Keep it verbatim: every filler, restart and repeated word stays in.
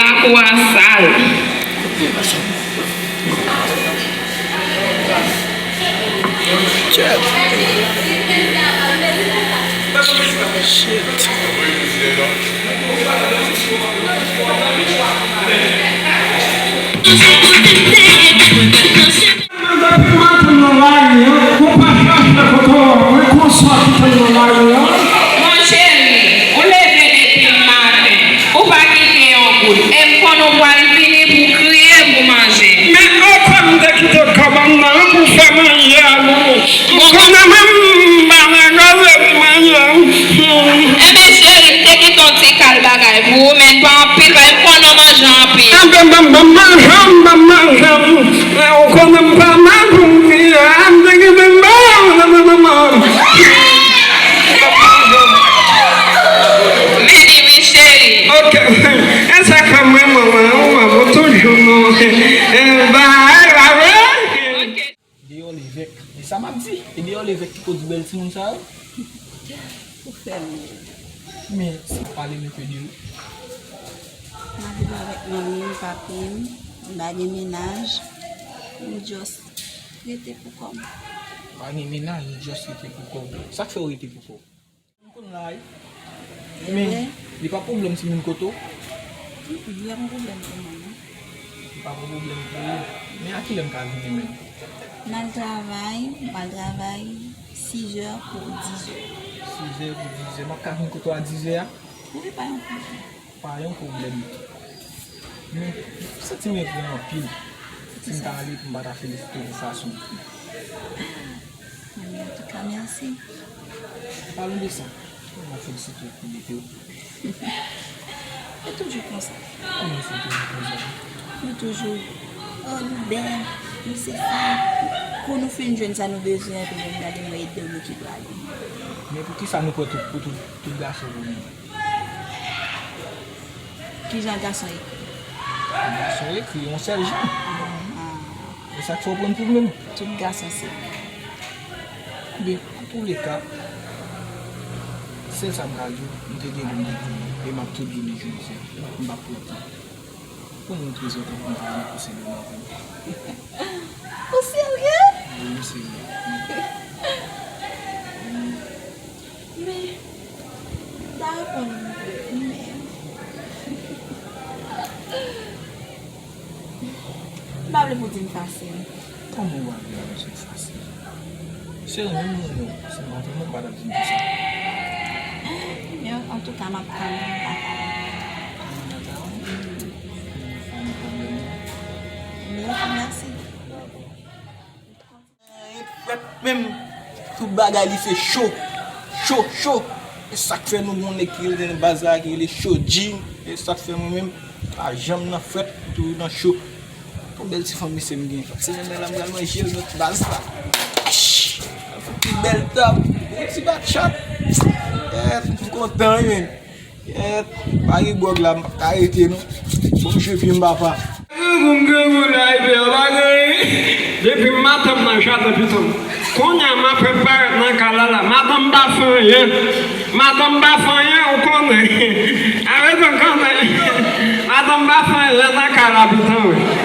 Lakou a sal. Shit. Depi maten m nan lari an, ou pa chache kote w ap mwen konsa kite m nan lari an. Mon cheri, ou leve depi maten, ou pa kite yon goud. E m konn ou pral vini pou kriye pou manje. Men okò m te kite kabann nan pou fè manje a non. M konnen menm m pa nan gaze pou manje. Enben cheri, m te kite yon ti kal bagay pou ou, men pa anpil, paske m konnen w manje anpil. Enben ban m, ban m manje m, ban m manje m. Ou konnen m pa mal pou m kriye, a, m te kite m ba w nan manman m. Vini wi cheri. Ok. E sa ka mwen manman, ou pa bon toujou non. E ba, ba, ba. Ok. Deyò levèk. E sa m ap di. E deyò levèk ki koz bèl timoun sa yo. Ou fè m ri. Men, se pale m enpe de ou. M ap viv avèk manmi m, papi m. M pa gen mennaj. M just rete pou kò m. Pa gen mennaj, ou just rete pou kò w. Sa k fè w rete pou kò w? M konn la wi. Men, li pa pwoblèm si m vin kote w. Mm, mm, li pa pran pwoblèm pou mwen non. Li pa pran pwoblèm pou ou. Men a kilè m ka vini menm? M al travay, m al travay sizè pou dizè. Sizè pou dizè. M ap ka vin kote w a dizè a? Wi, pa yon pwoblèm. Pa yon pwoblèm. Men, m santi m egri anpil. Si m ta ale pou m pa ta felisite pou fason. Mami, antouka, mèsi. An palan de sa, mwen felisite w pou bebe w. Ou toujou konsa. Kòman se toujou konsa? Nou toujou, oh, nou bèl, nou se sa. Kou nou fin jwenn sa nou bezwen, epi nou gade nou e de nou ki prale. Men poukisa nou pran tout, pou tout, tout gason pou nou? Kijan gason ekri? Gason ekri yon sèl jan. Ah. E sa k fè w pran pou menm? Tout gason se. Ebyen, antouleka, sèl sa m ka di w, m te gen pou m te di w, e m ap tou di w li jodi a. M p ap pran tan. Pou mwen prezante pou m ta ale pou Sen Domeng. Ou serye? Wi, m serye. Men, m ta reponn ou, men m pa vle pou di m fasil. Kòman w pa vle pou di m fasil? Se renmen m renmen w, si m pa t renmen w, m pa t ap di m konsa. Men, antouka, m ap tann ou, m pa ka. Tann ou nan ta w? Mm. Pa gen pwoblèm, non. Mèsi, mèsi. Frèt menm, tout bagay li se cho, cho, cho. E sa k fè nou gon nèg ki rete nan baz la, ki rele Cho G. E sa k fè mwen menm, pa janm nan frèt, m toujou nan cho. Yon bèl ti fanm mesye m gen. Se nan la m pral manje l, lòt baz la. Pi bèl tab, yon ti batchat. Yèt, m kontan wi menm. Yèt, pa gen gwòg la, m pa ka rete non. Bon, m jwe pye m papa. Pou m gen moun la, epi yo pa gen. Depi maten m nan jaden pitan m. Kounye a m ap fè parèt nan kay la la. Maten m pa fè anyen. Maten m pa fè anyen, ou konnen. Avèk ou konnen. Maten m pa fè anyen nan kay la pitan m.